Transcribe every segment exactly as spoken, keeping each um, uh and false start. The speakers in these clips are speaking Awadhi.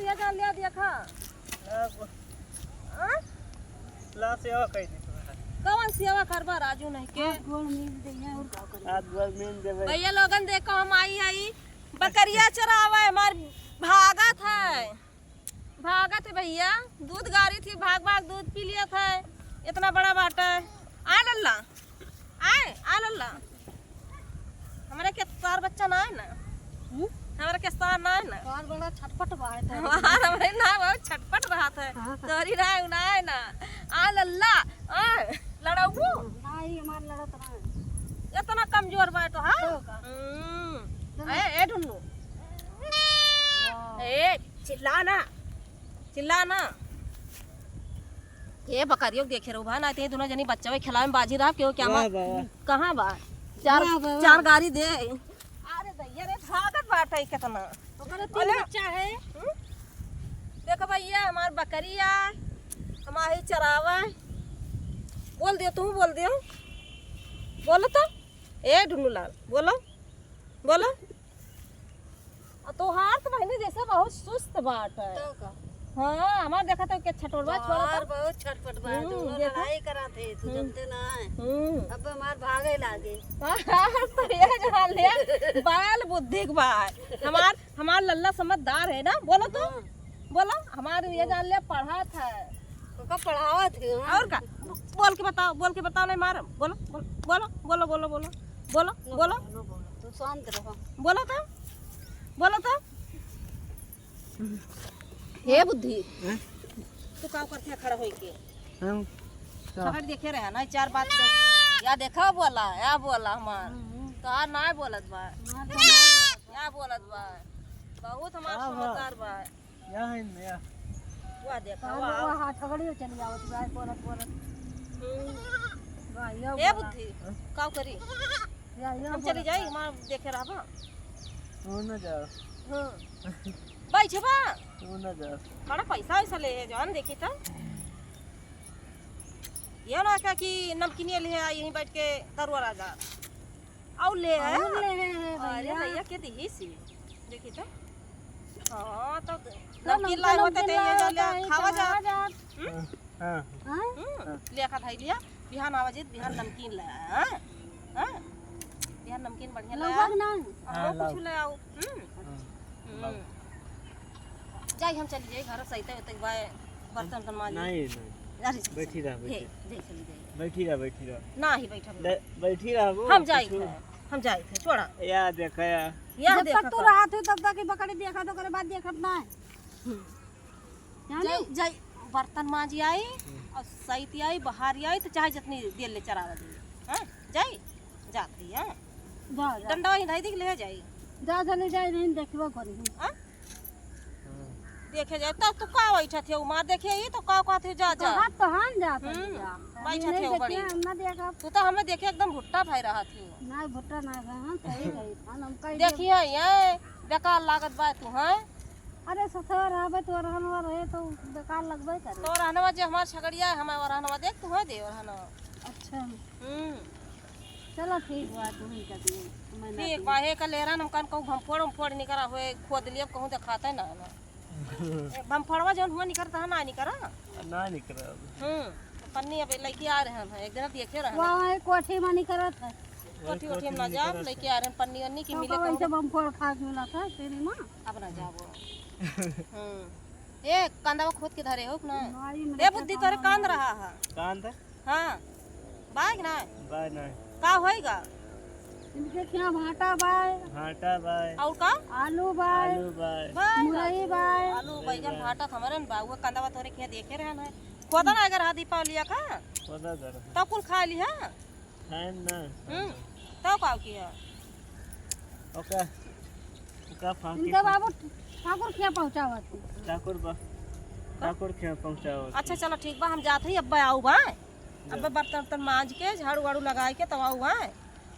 ये जान लिया, देखा। ला, गो-, हाँ? ला, सेवा कर दे तुम्हारा। कौन सेवा करबा राजू नहीं के? हाथ गोड़ मीज दे, और का करबा? हाथ गोड़ मीज देबे। भैया लोगन देखो, हम आई, आई बकरिया चरावे, हमार भागत है। भागत है भैया, दूध गारी थी, भाग भाग दूध पी लिया था, इतना बड़ा बाटा है। आ लल्ला, आए, आ लल्ला, हमरे के सार बच्चा ना है ना? हम्म? हमरे के सार ना है ना? सार बड़ा छटपट बा है तो। हमार हमरे ना बहुत छटपट रहत है। हाँ। तोरी ना है, ना है ना? आ लल्ला, आ लड़ाऊ। ना, ये हमार लड़त ना है। इतना कमजोर बा तो, हाँ? तो का? हम्म। चलो। ए, ए ढुन्नू। वाह। ए, चिल्ला ना, चिल्ला ना। ए बकरियो के देखे रहो भा, ना ते दुनो जनी बच्चा खिलावे में बाजी रहा, क्यों क्या वाह, मा-, वाह, वाह। कहाँ बा? चार, वाह, वाह, वाह। चार गारी दे। अरे दैया रे, भागत बाटे कितना। ओकरे तीन अरे। बच्चा है। हम्म? देखो भैया, हमार बकरी है, हम आई चरावे। बोल दियो, तू बोल दियो। बोलो तो। ए ढुन्नू लाल, बोलो। बोलो। आ तोहार तो बहिनी जैसे बहुत सुस्त बाट है। तो का? हाँ, हमार देखा तो के छटोरवा छोड़ा बाहर तो। बहुत छटपट बा, हम्म, दोनों देखा। लड़ाई करत है, तू हम्म। जानते ना है। हम्म। अब हमार भागे लागे। हाँ, तो ये जान ले, बैल बुद्धि के बा। हमार, हमार लल्ला समझदार है ना, बोलो तो। हाँ। बोलो, हमार ये जान ले, पढ़त है। ओका पढ़ावत है, हाँ। और का? बोल के बताओ, बोल के बताओ, नहीं मारम। बोलो, बोलो, बोलो, बोलो, बोलो, बोलो। बोलो, लो, बोलो। लो, बोलो। तू शांत रहो। बोलो तो, बोलो तो। हे बुद्धि, हैं? तू का करते है खड़ा होई के? हम का? खबर देखे रहे ना, चार बात तो। या देखा बोला, या बोला हमार। हम्म, हम्म। तो आ ना बोलत बा। हमार तो ना बोलत। या बोलत बा। बहुत हमार हाँ, हाँ। समझदार बा। या है ना, या। वाह, देखा, वाह, वाह। वाह, हाँ, ठगड़ियो चली आवत बा, बोलत, बोलत। हम्म। वाह, यो ए बोला। बुद्धि, हाँ? का करी? या, यो हम चली बोलत जाई, बा। हमार देखे रहबा। तू ना जा। हाँ। बैठबा? तू ना जा। बड़ा पैसा वैसा ले है, जान देखी तो। ये ना क्या कि नमकीनिया ले है, यहीं बैठ के तरुआ राजा। और ले है? और ले है, है अरे भैया। भैया, के दिही सी। देखी तो। हाँ, तो तो नमकीन नमकीन लाए होते नमकीन तो ये लाए जो ले होते हैं, खावा जा। खावा जा। हम्म? हाँ। हाँ? हम्म, हाँ। ले खा भाई लिया। बिहान आवा जी, बिहान नमकीन ले आया, हाँ? हाँ? बिहान नमकीन बढ़िया ले लौका आओ। के नाम? हाँ, हाँ, कुछ लाओ। ले आओ। हम्म? हाँ, हम्म। लाओ। जाई, हम चली जाई घर, सहिते होते बाय, बर्तन उर्तन मांजी। नहीं, नहीं। अरे, बैठी रह, हे, बैठी। जाई, चली जाई। बैठी रह, बैठी रह। ना ही बैठब। ले, बैठी रह वो, हम जाई कुछ थे, हम जाई थे, छोड़ा। या देखा या। या जब देखा तक तू का। रहत हो, तब तक ही बकरी देखा तो, ओकरे बाद देखत ना है। हम्म। जाने? जाई, जाई, बर्तन मांजी आई, हम्म। और सहित आई, बहारी आई, तो चाहे जितनी देर ले चरावा दी। हाँ? जाई? जात ही, हाँ? जा, जा। डंडा वहीं धई दी कि ले जाई? जा, चले जाई, नहीं देखबो करी। हाँ? देखे जाए, तो तू का बैठत है, उमा देखे ही तो का कहत है, जा, जा। हाथ तो हान जात है, हम्म, जा। बैठत नहीं है देखे, बड़ी। हम ना देखब। तू तो हमें देखे एकदम भुट्टा भाई रहत है। ना, भुट्टा ना है, हाँ, सही रही। हम, हम कही देखिए, ये बेकार लागत बा तू, हाँ? अरे, ससुर रहबे तो रहनवा रहे तो बेकार लगबे करे। तो रहनवा जे हमार छगड़िया है, हमार रहनवा देख तू, हाँ, दे रहनवा। अच्छा। हम्म। चलो ठीक बा, तू ही कर दियो, मैं ना ठीक दूँ। बा, हे कल एरन हम कन कहूँ भमफोड़ उमफोड़ निकरा होए, खोद लियब कहूँ देखाते ना, ना। ए, भमफोड़वा जौन हुआ निकरता है, ना निकरा? ना निकरा। हम्म, पन्नी अब लइके आ रहे हैं, एक दिन देखे रहे हैं। वहाँ एक कोठी में निकरत है। कोठी वोठी में ना जाब, लइके आ रहे हैं, पन्नी वन्नी की तो मिले कब ऐसे कहूँ। भमफोड़ खा के मिला था, तेरी माँ? अब ना जाबो। हम्म। ए, कांदा खोद के धरे हो कि ना? भाई, मेरे ए, बुद्धि, तोरे कांदा कांद नहीं। रहा है। कांद? हाँ। बाय कि ना? बाय नहीं। का होएगा? इनके खिया भाटा बाय। भाटा बाय। और का? आलू बाय। आलू बाय। बाय। मुरई बाय। आलू, बैगन, मुरई बाय। भाटा तो हमारे न बा। वो कांदा बा तोरे खिया देखे रहे ना। खोदा ना अगर हा दीपावलिया का? खोदा दर। तब कुल खा ली, हाँ? खाएन ना। हम्म, तब का किया? ओका, ओका फांकी इनका पर। बाबू ठाकुर खिया पहुँचावत। ठाकुर बा, ठाकुर खिया पहुँचावत। अच्छा, चलो ठीक बा, हम जात ही, अब्बा आऊ बा। जा। अब्बा बर्तन उर्तन मांज के, झाड़ू वाड़ू लगाई के, तब आऊ बा।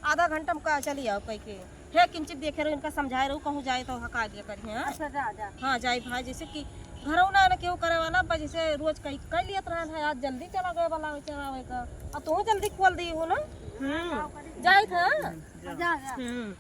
आधा घंटा में का चली आओ कह के। हे किंचित देखे रहो, इनका समझाए रहो, कहूँ जाए तो हका दिया करिए, हाँ? अच्छा, जा, जा। हाँ, जाए भाई, जैसे कि घरों ना, ना केहू करे वाला, बस जैसे रोज कई, कई लियत रहन है, आज जल्दी चला गए वाला चलावे का। और तू जल्दी खोल दी हो ना? हम्म। जाए था? जा, जा। हम्म।